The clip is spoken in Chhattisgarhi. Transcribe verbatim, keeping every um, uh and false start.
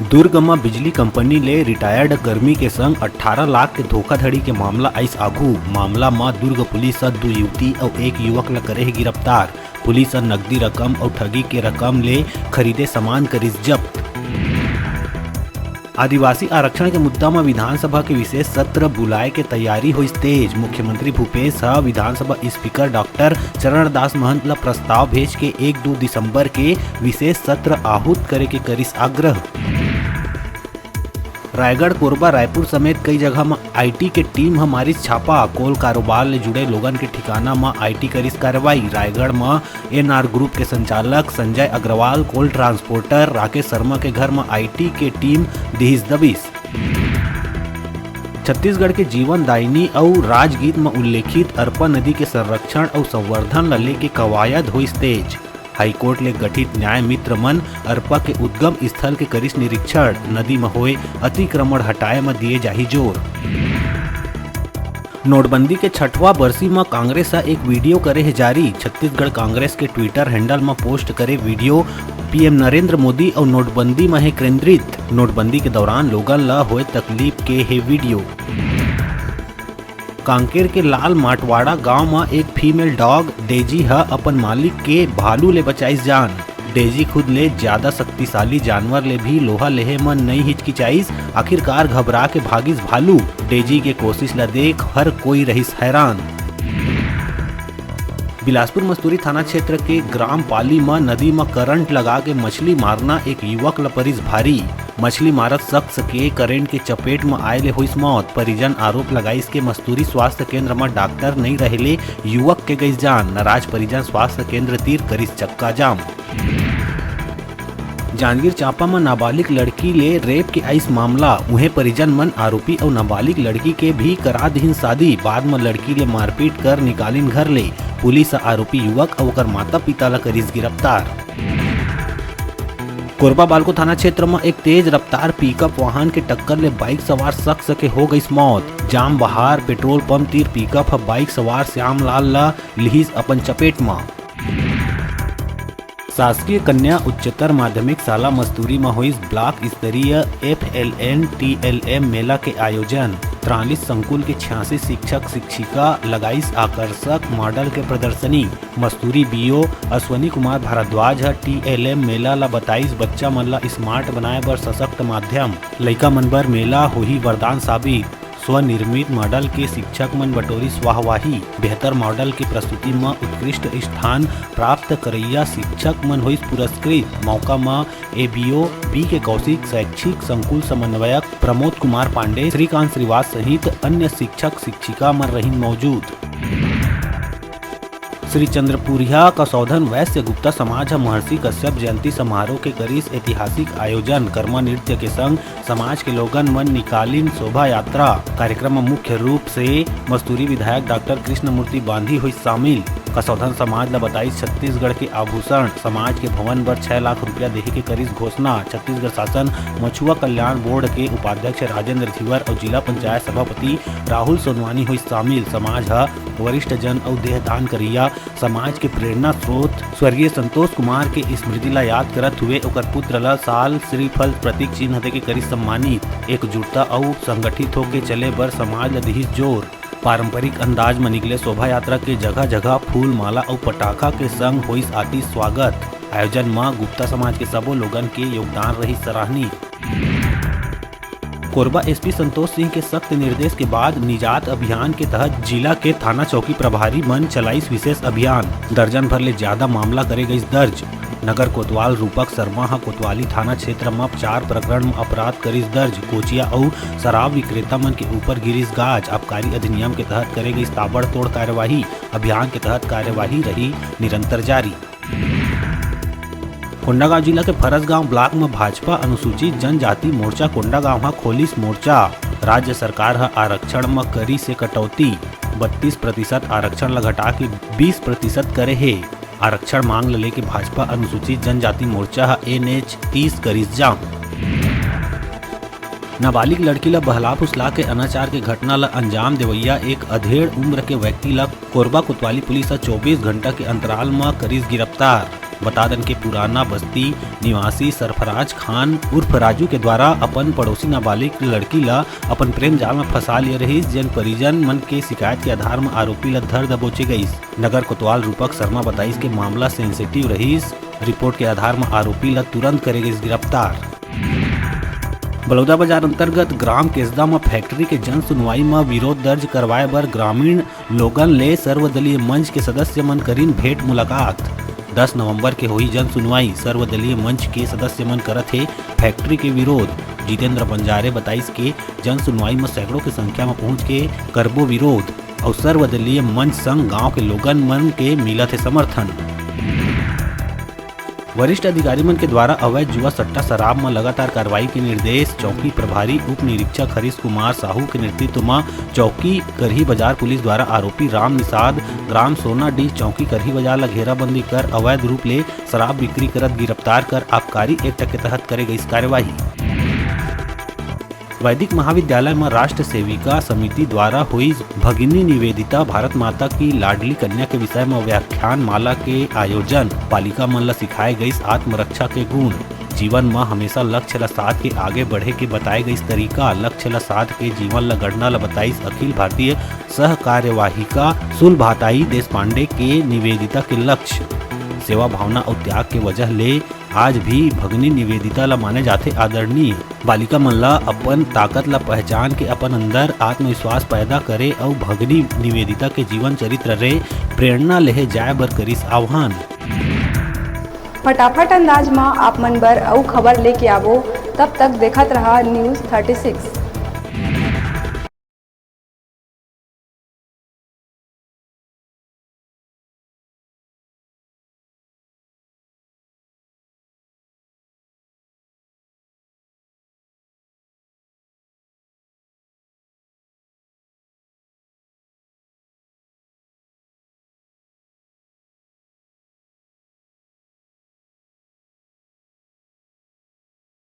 दुर्ग म बिजली कंपनी ले रिटायर्ड कर्मी के संग अठारह लाख के धोखाधड़ी के मामला आइस आघू। मामला म दुर्ग पुलिस ह दू युवती अउ एक युवक ल करे हे गिरफ्तार। पुलिस ह नकदी रकम अउ ठगी के रकम ले खरीदे सामान करिस जब्त। आदिवासी आरक्षण के मुद्दा म विधानसभा के विशेष सत्र बुलाए के तैयारी होइस तेज। मुख्यमंत्री भूपेश ह विधानसभा स्पीकर डॉक्टर चरणदास महंत ल प्रस्ताव भेज के एक दू दिसंबर के विशेष सत्र आहूत करे के करिस आग्रह। रायगढ़, कोरबा, रायपुर समेत कई जगह म आईटी के टीम ह मारिस छापा। कोल कारोबार ले जुड़े लोगन के ठिकाना म आईटी करिस कार्रवाई। रायगढ़ म एनआर ग्रुप के संचालक संजय अग्रवाल, कोल ट्रांसपोर्टर राकेश शर्मा के घर म आईटी के टीम दिहिस दबिस। छत्तीसगढ़ के जीवन दायिनी अउ राजगीत म उल्लेखित अरपा नदी के संरक्षण अउ संवर्धन ल लेके कवायद होइस तेज। हाईकोर्ट ले गठित न्याय मित्र मन अरपा के उद्गम स्थल के करिस निरीक्षण, नदी म होए अतिक्रमण हटाए म दिए जाही जोर। नोटबंदी के छठवां बरसी म कांग्रेस ह एक वीडियो करे हे जारी। छत्तीसगढ़ कांग्रेस के ट्विटर हैंडल म पोस्ट करे वीडियो पीएम नरेंद्र मोदी अउ नोटबंदी म हे केंद्रित। नोटबंदी के दौरान लोगन ल होए तकलीफ के हे वीडियो। कांकेर के लाल माटवाड़ा गांव म एक फीमेल डॉग डेजी ह अपन मालिक के भालू ले बचाइस जान। डेजी खुद ले ज्यादा शक्तिशाली जानवर ले भी लोहा लेहे म नइ हिचकिचाइस। आखिरकार घबरा के भागिस भालू। डेजी के कोशिश ल देख हर कोई रहिस हैरान। बिलासपुर मस्तूरी थाना क्षेत्र के ग्राम पाली म नदी म करंट लगा के मछली मारना एक युवक ल परिस भारी। मछली मारत शख्स के करंट के चपेट म आए ले होइस मौत। परिजन आरोप लगाइस के मस्तूरी स्वास्थ्य केंद्र म डॉक्टर नइ रहे ले युवक के गइस जान। नाराज परिजन स्वास्थ्य केंद्र तीर करिस चक्का जाम। जांजगीर चांपा म नाबालिग लड़की ले रेप के आइस मामला। उहें, परिजन मन आरोपी अउ नाबालिग लड़की के भी करा दिहिन शादी। बाद म लड़की ले मारपीट कर निकालिन घर ले। पुलिस ह आरोपी युवक अउ ओकर माता-पिता ल करिस गिरफ्तार। कोरबा बालको थाना क्षेत्र म एक तेज रफ्तार पिकअप वाहन के टक्कर ले बाइक सवार शख्स के हो गइस मौत। जाम बहार पेट्रोल पंप तीर पिकअप ह बाइक सवार श्यामलाल ल लिहिस अपन चपेट म। शासकीय कन्या उच्चतर माध्यमिक शाला मस्तूरी म होइस ब्लॉक स्तरीय एफ एल एन टी एल एम मेला के आयोजन। त्रालीस संकुल के छियासी शिक्षक शिक्षिका लगाइस आकर्षक मॉडल के प्रदर्शनी। मस्तूरी बीओ अश्वनी कुमार भारद्वाज ह टीएलएम मेला ल बताइस बच्चा मन ल स्मार्ट बनाए बर सशक्त माध्यम। लइका मन बर मेला होही वरदान साबित। स्वनिर्मित मॉडल के शिक्षक मन बटोरिस वाहवाही। बेहतर मॉडल के प्रस्तुति म उत्कृष्ट स्थान प्राप्त करइया शिक्षक मन होइस पुरस्कृत। मौका म एबीओ बी के कौशिक, शैक्षिक संकुल समन्वयक प्रमोद कुमार पांडे, श्रीकांत श्रीवास सहित अन्य शिक्षक शिक्षिका मन रहिन मौजूद। श्री चंद्रपुरिया कसौधन वैश्य गुप्ता समाज ह महर्षि कश्यप जयंती समारोह के करिस ऐतिहासिक आयोजन। कर्मा नृत्य के संग समाज के लोगन मन निकालिन शोभा यात्रा। कार्यक्रम म मुख्य रूप से मस्तूरी विधायक डॉक्टर कृष्णमूर्ति बांधी होइस शामिल। कसौधन समाज ल बताइस छत्तीसगढ़ के आभूषण। समाज के भवन बर छह लाख रुपया देहे के करिस घोषणा। छत्तीसगढ़ शासन मछुआ कल्याण बोर्ड के उपाध्यक्ष राजेंद्र धीवर अउ जिला पंचायत सभापति राहुल सोनवानी होइस शामिल। समाज ह वरिष्ठ जन अउ देहदान करइया समाज के प्रेरणा स्रोत स्वर्गीय संतोष कुमार के स्मृति ला याद करत हुए ओकर पुत्र ला साल श्रीफल प्रतीक चिन्ह देके करिस सम्मानित। एकजुटता अउ संगठित होके चले बर समाज ला दिहिस जोर। पारंपरिक अंदाज म निकले शोभा यात्रा के जगह-जगह फूल माला अउ पटाखा के संग होइस आतिश स्वागत। आयोजन म गुप्ता समाज के सबो लोगन के योगदान रहिस सराहनीय। कोरबा एसपी संतोष सिंह के सख्त निर्देश के बाद निजात अभियान के तहत जिला के थाना चौकी प्रभारी मन चलाइस विशेष अभियान। दर्जन भर ले ज्यादा मामला करे गइस दर्ज। नगर कोतवाल रूपक शर्मा ह कोतवाली थाना क्षेत्र म चार प्रकरण म अपराध करिस दर्ज। कोचिया अउ शराब विक्रेता मन के ऊपर गिरिस गाज। आबकारी अधिनियम के तहत करे गइस ताबड़तोड़ कार्यवाही। अभियान के तहत कार्यवाही रही निरंतर जारी। कोंडागांव जिला के फरसगांव ब्लॉक म भाजपा अनुसूचित जनजाति मोर्चा कोंडागांव ह खोलिस मोर्चा। राज्य सरकार ह आरक्षण म करिस हे कटौती, बत्तीस प्रतिशत आरक्षण ल घटा के बीस प्रतिशत करे हे। आरक्षण मांग ल लेके भाजपा अनुसूचित जनजाति मोर्चा ह एनएच तीस करिस जाम। नाबालिग लड़की ल बहला फुसला के अनाचार के घटना ल अंजाम देवइया एक अधेड़ उम्र के व्यक्ति ल कोरबा कोतवाली पुलिस ह चौबीस घंटा के अंतराल म करिस गिरफ्तार। बता दन के पुराना बस्ती निवासी सरफराज खान उर्फ राजू के द्वारा अपन पड़ोसी नाबालिग लड़की ला अपन प्रेम जाल में फंसा लिए रहिस, जेन परिजन मन के शिकायत के आधार में आरोपी ला धर दबोचे गइस। नगर कोतवाल रूपक शर्मा बताइस के मामला सेंसिटिव रहिस। रिपोर्ट के आधार में आरोपी ला तुरंत करे गइस गिरफ्तार। बलौदाबाजार अंतर्गत ग्राम केसदा म फैक्ट्री के जन सुनवाई म विरोध दर्ज करवाए बर ग्रामीण लोगन ले सर्वदलीय मंच के सदस्य मन करिन भेंट मुलाकात। दस नवंबर के होही जन सुनवाई, सर्वदलीय मंच के सदस्य मन करत हे फैक्ट्री के विरोध। जितेंद्र बंजारे बताइस के जन सुनवाई म सैकड़ों के संख्या म पहुंच के करबो विरोध। अउ सर्वदलीय मंच संग गांव के लोगन मन के मिलत हे समर्थन। वरिष्ठ अधिकारी मन के द्वारा अवैध जुआ सट्टा शराब म लगातार कार्रवाई के निर्देश। चौकी प्रभारी उप निरीक्षक हरीश कुमार साहू के नेतृत्व म चौकी करही बाजार पुलिस द्वारा आरोपी राम निषाद ग्राम सोनाडीह चौकी करही बाजार ल घेराबंदी कर अवैध रूप ले शराब बिक्री करत गिरफ्तार कर आबकारी एक्ट के तहत करे गइस कार्यवाही। वैदिक महाविद्यालय म राष्ट्र सेविका समिति द्वारा होइस भगिनी निवेदिता भारत माता की लाडली कन्या के विषय म व्याख्यान माला के आयोजन। बालिका मन ल सिखाए गइस आत्मरक्षा के गुण। जीवन म हमेशा लक्ष्य ल साथ के आगे बढ़े के बताए गइस तरीका। लक्ष्य ल साथ के जीवन ल गढ़ना ल बताइस अखिल भारतीय सह कार्यवाहिका सुलभाताई देशपांडे के निवेदिता के लक्ष्य। सेवा भावना अउ त्याग के वजह ले आज भी भगनी निवेदिता ल माने जाथे आदरणीय। बालिका मन ल अपन ताकत ल पहचान के अपन अंदर आत्मविश्वास पैदा करे अउ भगनी निवेदिता के जीवन चरित्र ले प्रेरणा लेहे जाए बर करिस आह्वान। फटाफट अंदाज म आप मन बर अउ खबर लेके आबो, तब तक देखत रहा News thirty six।